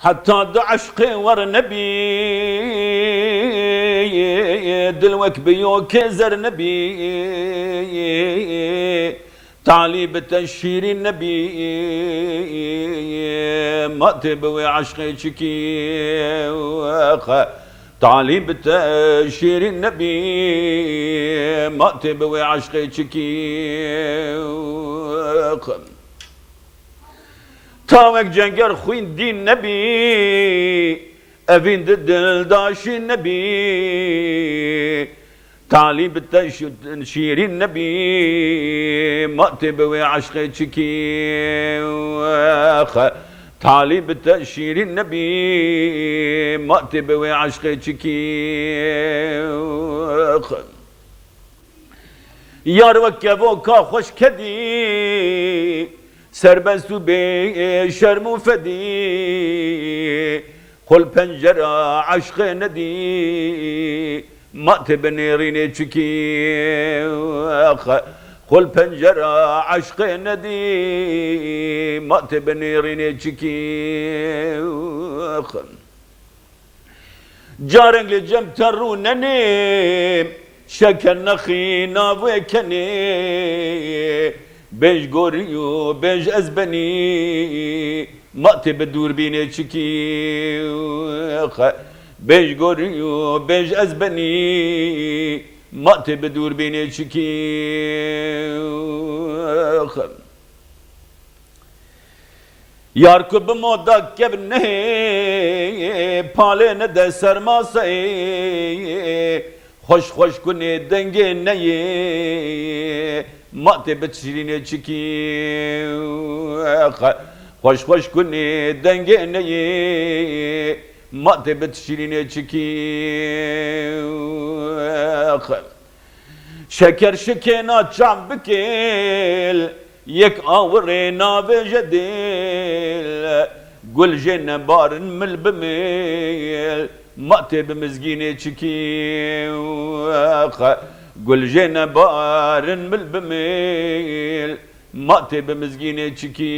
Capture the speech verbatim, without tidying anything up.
Heta di eşqê wer nebî, dil wek bi yo kê zer nebî. Talî bi te şîrîn nebî, ma tê bi wê eşqê çikî. Talî bi te şîrîn nebî, ma tê bi wê eşqê çikî. Tawek cenger xwîn dîn nebî, evîn di dildaşîn nebî. Talî bi te şi-, şîrîn nebî, ma tê bi wê eşqê çikî. Talî bi te şîrîn nebî, ma tê bi wê eşqê çikî. Yar wek kevoka xweş kedî, serbest û bê şerm û fedî. Xul pencera eşqê nedî, ma tê bi nêrînê çikî. Xul pencera eşqê nedî, ma tê bi nêrînê çikî. Careng lê cem te rûnenê, şeker nexî navê kenê. Bêj gorî û bêj ez benî, ma tê bi dûrbînê çikî. Bêj gorî û bêj ez benî, ma tê bi dûrbînê çikî. Yar ku bi moda kevnê, palê nede sermaseyê. Xweş xweş kunê dengê neyê, ma tê bi şîrînê çikî. Xweş xweş kunê dengê neyê, ma tê bi şîrînê çikî. Şeker şikêna çav bikêl, yek awirê navêje dêl. Gul jê nebarin mil bimêl, ma tê bi mizgînê çikî. Gul jê nebarin mil bimêl, ma tê bi mizgînê çikî.